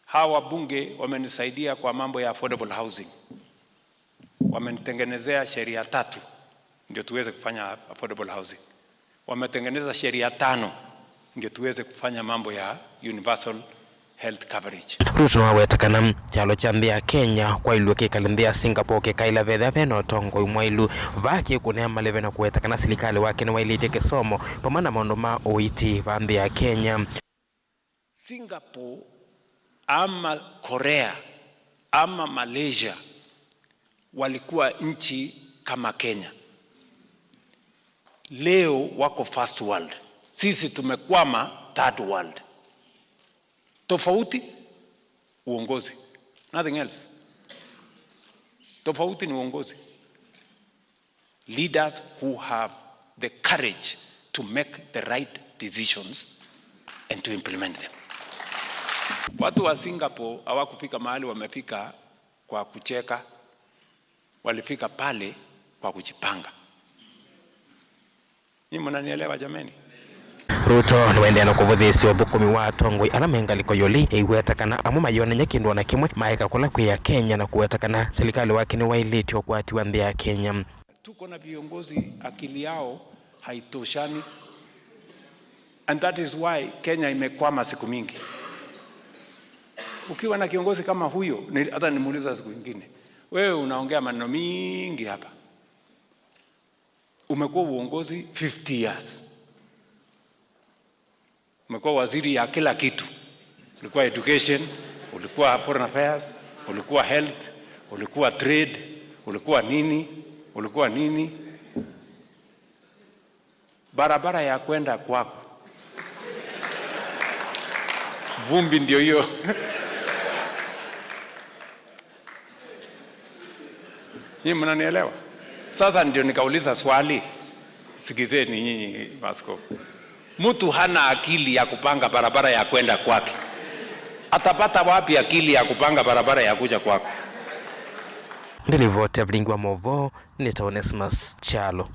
Hawa wabunge wamenisaidia kwa mambo ya affordable housing. Wamenitengenezea sheria tatu ndio tuweze kufanya affordable housing. Wametengeneza sheria tano ndio tuweze kufanya mambo ya universal health coverage. Ruto nĩwaweta kana kyalo kya nthĩ ya Kenya kwaĩlw'e kĩkale nthĩ ya Singapore kĩkaĩla vethĩa ve na ũtongoi mwaĩlu. Vaa kĩkũnĩa maleve na kũweta kana silikalĩ wake nĩwaĩlĩtye kĩsomo vamwe na maũndũ ma ũiiti va nthĩ ya Kenya. Singapore ama Korea ama Malaysia walikuwa nchi kama Kenya. Leo wako first world. Sisi tumekwama third world. Tofauti uongozi. Nothing else. Tofauti ni uongozi. Leaders who have the courage to make the right decisions and to implement them. Watu wa Singapore hawakufika mahali wamefika kwa kucheka, walifika pale kwa kujipanga. Ni mnanielewa jameni? Ruto nĩwaendeea na kũvũthĩĩsya ũthũkũmi wa atongoi ala me ngalĩko ya ũlei, eiweta kana amwe mayonany'a kĩndũ o na kĩmwe maeka kũla kwĩ Akenya na kũweta kana silikalĩ wake nĩwaĩlĩtye ũkwati wa nthĩ ya Kenya. Tuko na viongozi akili yao haitoshani. And that is why Kenya imekwama siku mingi. Ukiwa na kiongozi kama huyo, ni, hata nimuuliza siku ingine, wewe unaongea maneno mingi hapa. Umekuwa uongozi fifty years. Umekuwa waziri ya kila kitu. Ulikuwa education, ulikuwa foreign affairs, ulikuwa health, ulikuwa trade, ulikuwa nini, ulikuwa nini. Barabara ya kwenda kwako. Vumbi ndio hiyo. Nyinyi mnanielewa? Sasa ndio nikauliza swali, sikizeni nyinyi maaskofu. Mtu hana akili ya kupanga barabara ya kwenda kwake. Atapata wapi akili ya kupanga barabara ya kuja kwako? Ndĩ livoti ya vilingi wa mauvoo, nĩ ta Onesmus Kyalo.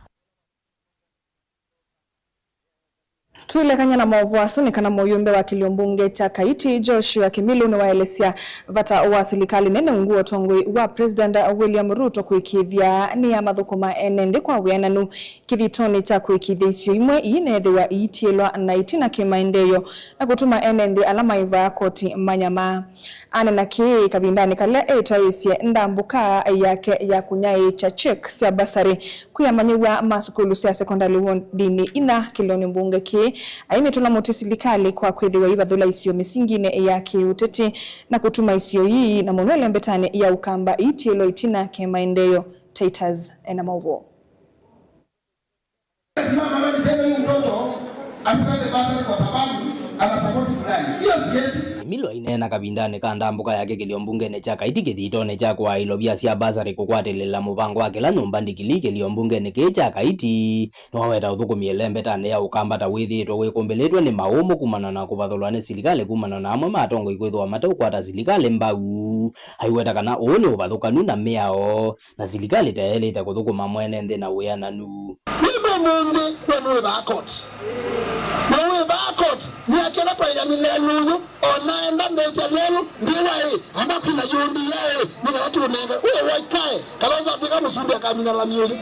Twĩlekany'a na maũvoo asu nĩ kana mũyũmbe wa kĩlio mbunge kya Kaiti, Joshua Kimilu, nĩwaelesya vata wa silikalĩ nene ungu wa ũtongoi wa President William Ruto kũĩkĩĩthya nĩyamathũkũma ene nthĩ kwa wĩananu kĩthitonĩ kya kũĩkĩĩthya isio imwe iineethĩwa iitiĩlwa na itina kĩmaendeeo, na kũtuma ene nthĩ ala maĩvaa koti manyamaa. Anena kĩĩ kavindanĩ kala etwaĩĩsye ndambũka yake ya kũnyaĩĩkya check sya bursary kwĩ amanyĩw'a ma sukulu sya sekondalĩ wondinĩ inya kĩlĩonĩ mbunge kĩĩ, aimitũla mũtĩ silikalĩ kwa kwĩthĩwa ivathũla isio mĩsinginĩ ya kĩũteti na kũtuma isio ii, na mũno ĩlembetanĩ ya Ũkamba, iitiĩlwa itina kĩmaendeeo. Titus ena maũvoo. Simama na niseme huyu mtoto asipate bursary kwa sababu ana support fulani. Hiyo siwezi. Emilio aineena kavindanĩ ka ndambũka yake kĩlio mbungenĩ kya Kaiti kĩthitonĩ kya kũaa ilovia sya bursary kũkwatĩlĩla mũvango wa kĩla nyũmba ndikili kĩlio mbungenĩ kĩĩ kya Kaiti, nĩwaweta ũthũkũmi ĩlembetanĩ ya Ũkamba ta wĩthĩĩtwe wĩkũmbĩlĩtwe nĩ maũmũ kumana na kũvathũlwa nĩ silikalĩ kumana na amwe ma atongoi kwĩthĩwa mateũkwata silikalĩ mbau. Aiweta kana ũũ nĩ ũvathũkanu na mĩao. Na silikalĩ ta yaĩlĩte kũthũkũma mwene nthĩ na wĩananu. Nĩndĩ ũmũnthĩ we nĩwĩvaa koti. Na wĩvaa koti, myaka ĩla twaĩanile lũyũ, o naenda ndetya lelũ, ndiwa ĩ, ama kwina yũndi ya ĩ, nĩkala tũnenge, ũyo waikae, Kalonzo atwĩka mũsumbĩ akamina lami ũyũ.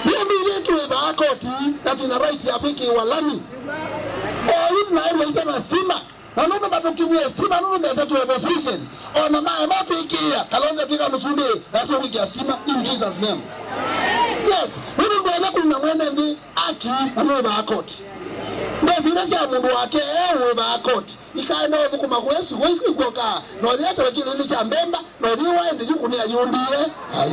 Nĩũndũ ithyĩ twĩvaa koti, na twĩna right ya kwĩkĩĩwa lami. O yu naĩlwe ite na stima. Na nũndũ matũkinyie stima, nũndũ mesa twĩ opposition, o na maema twĩkĩĩa, Kalonzo atwĩka mũsumbĩ, na tũkwĩkĩa stima in Jesus name. Yes, nũndũ ndwenda kũina mwene nthĩ aki na nũĩvaa koti. Mbesa ila sya mũndũ wake e ũĩvaa koti, ikaenda ũthũkũma kũesu, wĩkw'oka, na ũyĩetewe kĩlĩnĩ kya mbemba, na ũyĩwa ĩndĩ yu kũnĩa yũndie. Ai.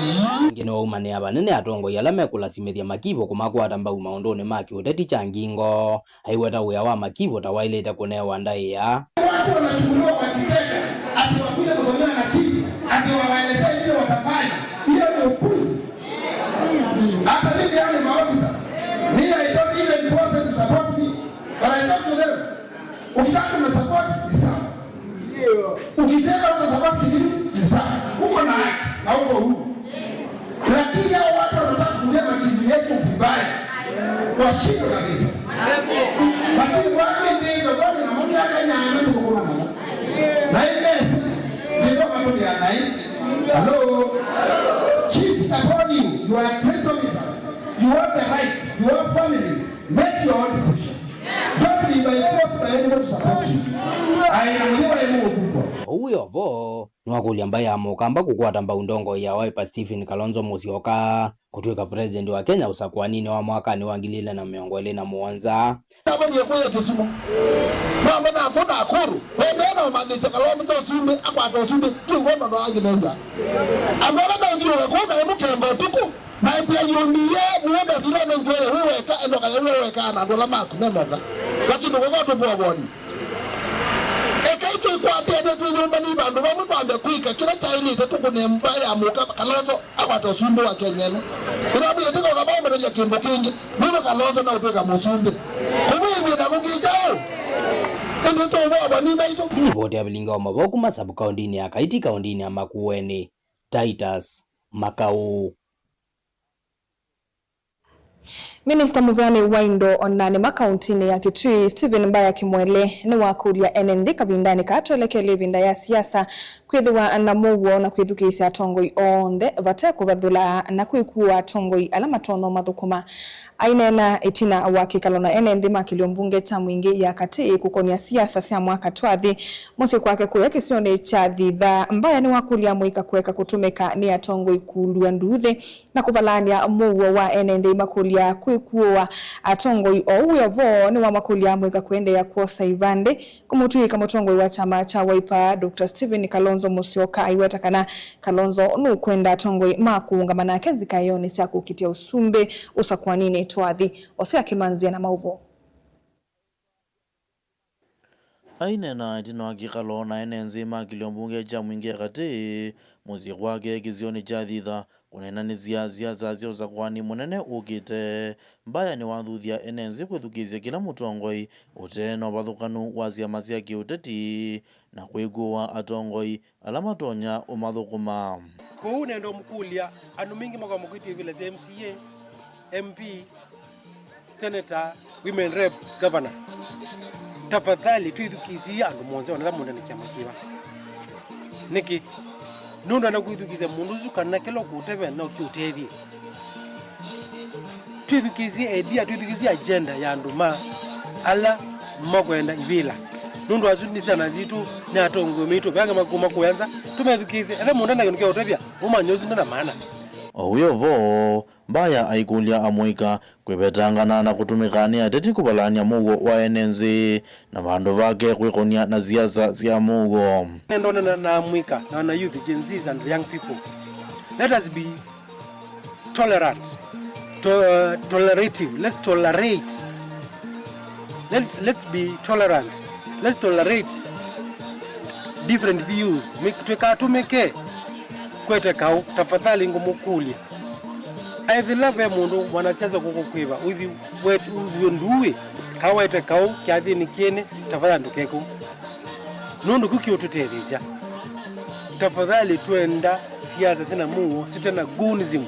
Ĩngĩ nĩwaumanĩa vanene atongoi ala mekũlasimĩthya makivũ kũmakwata mbau maũndũnĩ ma kĩũteti kya ngingo. Aiweta wĩa wa makivũ ta waĩlĩte kũnewa ndaĩa. Watu wanachukuliwa wakicheka, ati wakuja kusomea na chief, ati wawaelezea vile watafanya. Hiyo ni upuzi. Hata mimi, yale maofisa, me, I don't even force them to support me, but I talk to them. Ukitaka kuna support, ni sawa. Ukisema uko sababu kingine, ni sawa. Uko na haki na uko huru. Lakini hao watu wanataka kutumia machifu yetu vibaya. Washindwe kabisa. Machifu wako ndio ndio na mmoja akanyanya tuko na mmoja. Na hii mess ndio matunda ya nai. Hello. Chiefs upon you, you are trained officers. You have the right, you have families. Make your own decision. Don't be by force by anyone to support you. Aĩ na mũthĩ waĩ mũũthukwa. Ũu wĩ o vo, nĩwakũlya mbaĩ ya Mũkamba kũkwata mbau ndongoi ya Wiper Stephen Kalonzo Musyoka kũtw'ĩka president wa Kenya ũsakũaninĩ wa mwakanĩ wa ngili ilĩ na mĩongo ĩlĩ na mũonza. Navonie kũya Kisumu. Mambo naku Nakuru. Wendee na ũmanyĩsya Kalonzo ũsumbĩ, akwata ũsumbĩ, twĩw'o nono angĩlew'a. Andũ ala maithiũka kũu maimũkenga ũtukũ. Maĩkwĩa yũndie, muonde sila nengwele we weka, endo kaya we weka na andũ ala maku me moka. Lakini ndũkũka tũvoavoni. Ekai twĩkwatene twĩyũmbani vandũ vamwe twambe kwĩka kĩla kyaĩlĩte tũkũne mbaĩ ya Mũka Kalonzo akwata ũsumbĩ wa Kenya ĩno. Ĩla mwĩtĩka ũkavaũmbanĩlya kĩndũ kĩngĩ, nũndũ Kalonzo naũtwĩka mũsumbĩ. Kũmwĩsĩ na kũngĩ kyaũ? Ĩndĩ tũvoavoni maitũ. Nĩ livoti ya vilingi wa mavoo kuma sub-kaũndĩnĩ ya Kaiti, kaũndĩnĩ ya Makueni, Titus Makau. Minista mũveani wa indo na nĩma kauntinĩ ya Kitui, Stephen Mbaya Kimwele, nĩwakũlya ene nthĩ kavindanĩ kaa twelekeelye ĩvinda ya siasa kwĩthĩwa na mũuo na kwĩthukĩĩsya atongoi onthe vate kũvathũla na kwĩkuũa atongoi ala matonya ũmathũkũma. Aineena ĩtina wa kĩkalo na ene nthĩ ma kĩlio mbunge kya Mwingĩ ya Katĩ kũkony'a siasa sya mwaka twathi mũsyĩ kwake kũya kĩsionĩ kya Thitha, Mbaya nĩwakũlya mũika kũeka kũtũmĩka nĩ atongoi kũlw'a nduuthĩ na kũvalaany'a mũuo wa ene nthĩ. Aimakũlya kwĩkuũa atongoi oou wĩ o vo, nĩwamakũlya mũika kũendeea kwosa ivandĩ kũmũtw'ĩĩka mũtongoi wa kyama kya Wiper, Doctor Stephen Kalonzo Musyoka. Aiweta kana Kalonzo nũkwenda atongoi ma kũũngama nake nzikaĩonĩ sya kũkitĩa ũsumbĩ ũsakũaninĩ twathi. Osea Kĩmanzĩa na maũvoo. Aineena ĩtina wa kĩkalo na ene nzĩ ma kĩlio mbunge kya Mwingĩ ya Katĩ mũsyĩ kwake kĩsionĩ kya Thitha, kũneenanĩsya siasa sya ũsakũani mũnene ũkĩte, Mbaya nĩwathuthya ene nzĩ kwĩthukĩĩsya kĩla mũtongoi ũte na ũvathũkanu wa syama sya kĩũteti na kwĩkũũa atongoi ala matonya ũmathũkũma. Kwoou nenda ũmũkũlya, andũ maingĩ makwamba kwĩtĩvĩla sya M C A, M P, senator, women rep, governor. Tafadhali twĩthukĩĩsyei andũ monthe, ona ethĩwa mũndũ nĩ kĩama kĩva. Nĩkĩ? Nũndũ anakwĩthukĩĩsya mũndũ ũsu kana kĩla ũkũũtavya no kĩũtethye. Twĩthukĩĩsye idea, twĩthukĩĩsye agenda ya andũ ma ala makwenda ivĩla. Nũndũ asu nĩ syana sitũ, nĩ atongoi maitũ, ve angĩ makũma kũya nza, tũmethukĩĩsye. Ethĩwa mũndũ ena kĩndũ kya ũtavya, ũmanya ũsu ndena maana. O wĩ o vo, Mbaya aikũlya amũika kwĩvetangana na kũtũmĩka nĩ ateti kũvalany'a mũuo wa ene nzĩ, na vandũ vake kwĩkũnĩa na siasa sya mũuo. Nenda ũneena na amũika na ana youth, Gen Zs and young people. Let us be tolerant, to, uh, tolerative. Let's tolerate. Let, let's be tolerant. Let's tolerate different views. Mi-, twĩkatũmĩke kwete kaũ. Tafadhali ngũmũkũlya, ethĩla ve mũndũ mwanasiasa kũkũkwĩva ũthi wet-, ũthi ũndũĩ, kana wete kaũ kyathĩnĩ kĩnĩ, tafadhali ndũkeke ũu. Nũndũ kĩu kĩũtũtetheesya. Tafadhali twenda siasa syĩna mũuo, site na goonism.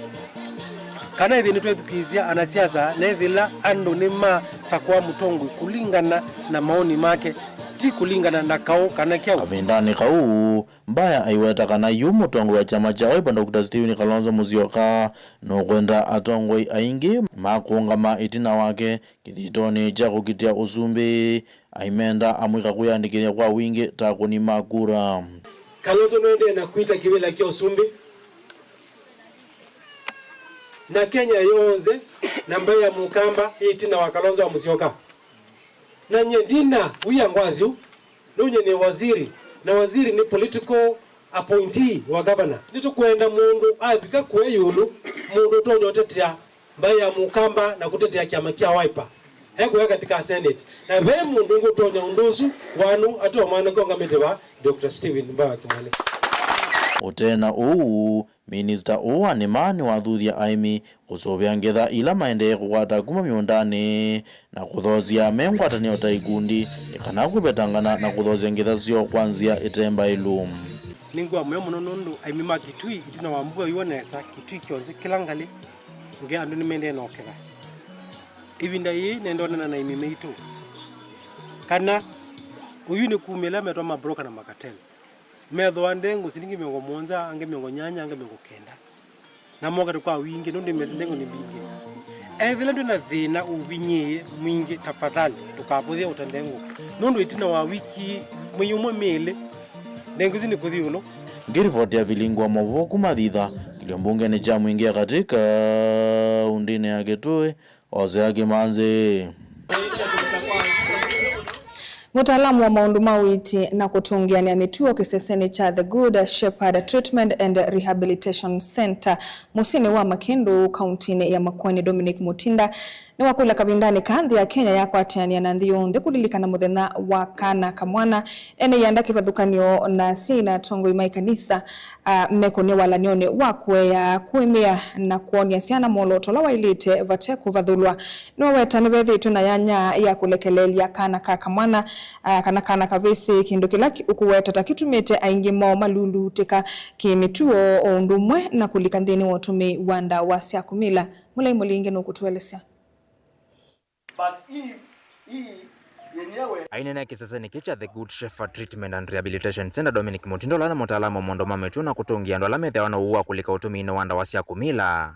Kana ĩthĩ nĩtwethukĩĩsya anasiasa, na ethĩla andũ nĩmasakũa mũtongoi kũlingana na maoni make, ti kũlingana na kaũ kana kyaũ. Kavindanĩ kau, Mbaya aiweta kana yu mũtongoi wa kyama kya Wiper, Doctor Stephen Kalonzo Musyoka, nũkwenda atongoi aingĩ makũũngama ĩtina wake kĩthitonĩ kya kũkitĩa ũsumbĩ, aimenda amũika kwĩyandĩkĩthya kwa wingĩ ta akũni ma kura. Kalonzo nũendee na kwĩta kĩvĩla kya ũsumbĩ, na Kenya yonthe, na mbaĩ ya Mũkamba ĩ ĩtina wa Kalonzo wa Musyoka. Na nyie ndina wia ngwasyu, nũnyie nĩ waziri, na waziri nĩ political appointee wa governor. Nĩtũkwenda mũndũ avika kũya ĩũlũ, mũndũ ũtonya ũtetea mbaĩ ya Mũkamba na kũtetea kyama kya Wiper. Ekũya katika Senate. Na ve mũndũ ũngĩ ũtonya ũndũ ũsu wanu ate o mwanake ũngamĩte va, Doctor Stephen Mbaya Kimani. Ũte na ũu, minista ũũ wa nĩma nĩwathuthya aĩmi kũsũvĩa ngetha ila maendee kũkwata kuma mĩũndanĩ na kũthoosya me ngwatanĩo ta ikundi nĩ kana kwĩvetangana na kũthoosya ngetha syoo kwa nzĩa ĩte mbaĩlu. Nĩngwamũya mũno nũndũ aĩmi ma Kitui, ĩtina wa mbua ĩwa nesa, Kitui kyonthe kĩla ngalĩ, nge andũ nĩmaendee na ũketha. Ĩvinda yĩĩ nenda ũneena na aĩmi maitũ kana ũyu nĩ kumĩla metwa ma broker na ma cartel. Methũa ndengũ silingi mĩongo mũonza, angĩ mĩongo nyanya, angĩ mĩongo kenda. Na mokete kwa wingĩ, nũndũ mesi ndengũ nĩ mbingĩ. Ethĩla ndwĩ na thĩna ũvinyĩĩe mwingĩ, tafadhali, ndũkavũthye ũte ndengũ. Nũndũ ĩtina wa wiki, mwei ũmwe, mĩĩlĩ, ndengũ isu nĩ kũthi ĩũlũ. Ngĩrivoti ya Vilingi wa Mauvoo kuma Thitha, kĩlio mbungenĩ kya Mwingĩ ya Katĩ kaũndĩnĩ ya Kitui, Hosea Kimanzi. Mũtaalamu wa maũndũ ma ũiiti na kũtũngĩanĩa mĩtuo kĩsesenĩ kya The Good Shepherd Treatment and Rehabilitation Center mũsyĩnĩ wa Makĩndũ, kauntinĩ ya Makueni, Dominic Mutinda, nĩwakũlya kavindanĩ kaa nthĩ ya Kenya yakwatĩanĩa na nthĩ yonthe kũlilikana mũthenya wa kana kamwana, ene ianda kĩvathũkany'o na asyai na atongoi ma ikanisa, a, mekũnĩa walany'onĩ wa kũea, kũĩmĩa na kwony'a syana mwolooto ũla waĩlĩte vate kũvathũlwa. Nĩwaweta nĩvethĩĩtwe na yanya ya kũlekeleelya kana ka kamwana, a, kana kana kavĩsĩ, kĩndũ kĩla ki-, ũkũweta ta kĩtumĩte aingĩ moo malulutĩka kĩ-mĩtuo, o ũndũ ũmwe na kũlika nthĩnĩ wa ũtũmĩi wa ndawa sya kũmila. Mũlei Mũlingi nũkũtũelesya. But Eve, Eve yenyewe. Aineenea kĩsesenĩ kĩ kya The Good Shepherd Treatment and Rehabilitation Center, Dominic Mutinda, ũla nĩ mũtaalamu wa maũndũ ma mĩtuo na kũtũngĩa andũ ala methĩawa na ũwau wa kũlika ũtũmĩinĩ wa ndawa sya kũmila.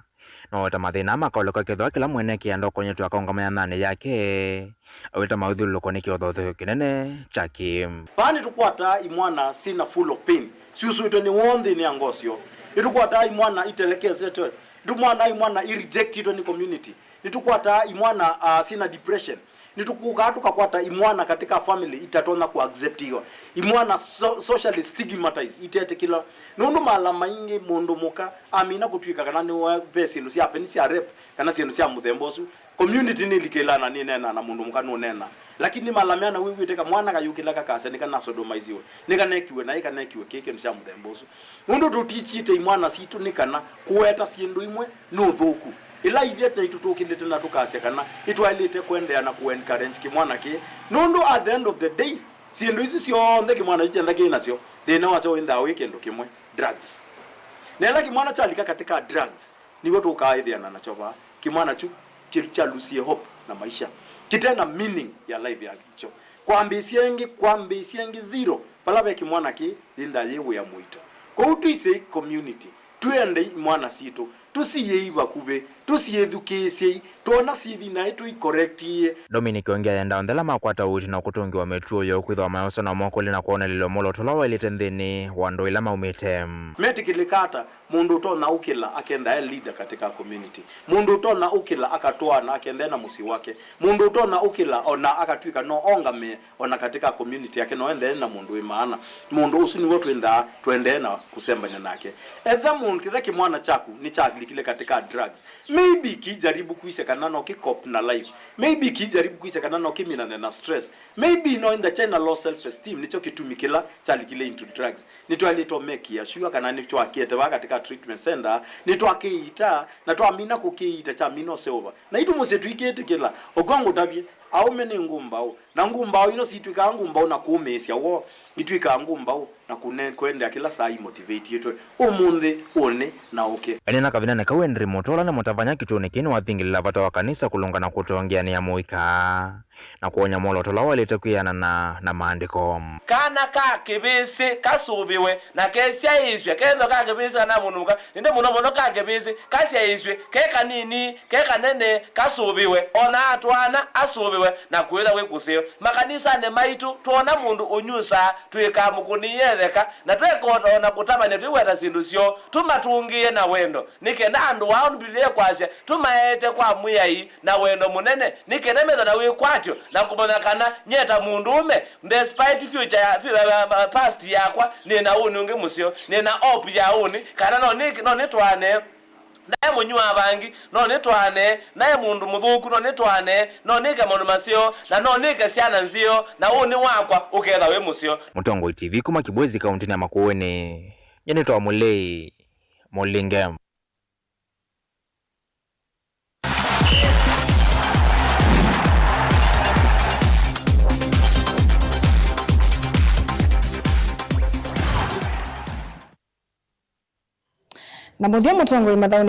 Noweta mathĩna makaũlĩka kethĩwa kĩla mwene kĩanda ũkonyetwe akaũngama yanyanĩ yake, awĩta maũthyũlũlũko nĩ kĩothothyo kĩnene kya kĩĩ. Vaa nĩtũkwataa imwana syĩna full of pain, syusũĩtwe nĩ woo nthĩnĩ ya ngoo syoo. Nĩtũkwataa imwana itelekesetwe. Nĩtũkwataa imwana irejectitwe nĩ community. Nĩtũkwataa imwana, ah, syĩna depression. Nĩtũkũkaa tũkakwata imwana katika family itatonya kũacceptiwa. Imwana so-, socially stigmatized, itetĩkĩlwa. Nũndũ maala maingĩ mũndũ mũka amina kũtw'ĩka kana nĩwe ve syĩndũ sya peni sya rape kana syĩndũ sya mũthemba ũsu, community nĩlikĩlaa na nĩneenaa na mũndũ mũka nũneenaa. Lakini malamea na wĩw'ĩte kamwana kayũkĩla kakasya nĩkanasodomaisiwe, nĩkanekiwe naĩ, kanekiwe kĩ kĩndũ kya mũthemba ũsu. Nũndũ tũtikyĩte imwana sitũ nĩ kana kũweta syĩndũ imwe nĩ ũthũku. Ĩla ithyĩ naitũ tũkĩlĩte na tũkasya kana nĩtwaĩlĩte kũendeea na kũencourage kĩmwana kĩĩ, nũndũ at the end of the day, syĩndũ isu syonthe kĩmwana kyu kyenda kĩ nasyo, thĩna wakyo wĩnthaa wĩ kĩndũ kĩmwe, drugs. Na ĩla kĩmwana kyalika katika drugs, nĩw'o tũkaaĩthĩana nakyo vaa. Kĩmwana kyu kĩ-, kyalusie hope na maisha. Kĩte na meaning ya life yakyo. Kwambĩĩsya ĩngĩ, kwambĩĩsya ĩngĩ zero. Vala ve kĩmwana kĩ, yĩnthaa yĩ wĩa mũito. Kwoou twĩsyai community, twĩendei imwana sitũ, tũsiĩei vakuvĩ, tũsiĩthukĩĩsyei, twona sithi naĩ tũicorrectie. Dominic ongea enda onthe ala makwata ũiiti na kũtũngĩwa mĩtuo yoo kwĩthĩwa mayosa na moko na kwonelelwa mwolooto ũla waĩlĩte nthĩnĩ wa ndũũ ila maumĩte. Metĩkĩlĩka ata mũndũ ũtonya ũkĩla akenda e leader katika community? Mũndũ ũtonya ũkĩla akatwaana akenda e na mũsyĩ wake? Mũndũ ũtonya ũkĩla ona akatw'ĩka no ongamĩe ona katika community yake, no endeee na mũndũ wĩ maana? Mũndũ ũsu nĩw'o twĩnthaa tũendee na kũsembany'a nake. Etha mũndũ, ketha kĩmwana kyaku nĩkyalikile katika drugs, maybe kĩijaribu kwĩsya kana no kĩ cope na life, maybe kĩijaribu kwĩsya kana no kĩminane na stress, maybe no ĩntha kyaĩ na low self esteem, nĩkyo kĩtumi kĩla kyalikile into drugs. Nĩtwaĩlĩte ũmekĩa sure kana nĩtwakĩete vaa katika treatment center, nĩtwakĩiita, na twamina kũkĩiita kyamina ũseũva. Naitũ mũsyĩ tũikĩtĩkĩla, ũkw'a ngũtavye, aũme nĩ ngumbaũ, na ngumbaũ ino sitw'ĩkaa ngumbaũ na kũũmĩĩsya woo, itw'ĩkaa ngumbaũ na kũne-, kũendea kĩla saa imotivatĩtwe ũmũnthĩ, ũnĩ, na ũkĩ. Aneena kavindanĩ kau, Henry Mutola nĩ mũtavany'a kĩtuonĩ kĩĩ nĩwathingĩlĩla vata wa kanisa kũlũnga na kũtongeanĩa mũika na kwony'a mwolooto ũla waĩlĩte kwĩanana na Maandĩko. Kana ka kĩvĩsĩ kasũvĩwe na kesyaĩĩsw'e, kethĩwa ka kĩvĩsĩ kana mũndũ mũka, ĩndĩ mũno mũno ka kĩvĩsĩ kasyaĩĩsw'e, ke kanini, ke kanene, kasũvĩwe, o na atwaana asũvĩwe na kwĩtha wĩ kũseo. Makanisanĩ maitũ, twona mũndũ ũnyusaa, twĩkaa mũkũnĩie etheka, na twekota o na kũtavany'a twĩweta syĩndũ syoo, tũmatũngĩĩe na wendo, nĩ kenda andũ ao, Mbivilia ĩkwasya, tũmaete kwa Mwĩai na wendo mũnene, nĩ kenda methwe na wĩkwatyo na kũmanya kana nyie ta mũndũũme, despite future ya, fu-, uh, uh, past yakwa, nĩ na ũnĩ ũngĩ mũseo, nĩ na hope ya ũnĩ, kana no nĩ, no nĩtwaane naĩ mũnywi wa vangi, no nĩtwaane naĩ mũndũ mũthũku, no nĩtwaane, no nĩke maũndũ maseo, na no nĩke syana nzeo, na ũnĩ wakwa ũketha wĩ mũseo. Mũtongoi T V kuma Kibwezi, kauntinĩ ya Makueni, nyie nĩtawa Mũlei Mũlinge. Na mũthya mũtongoi mathaũnĩ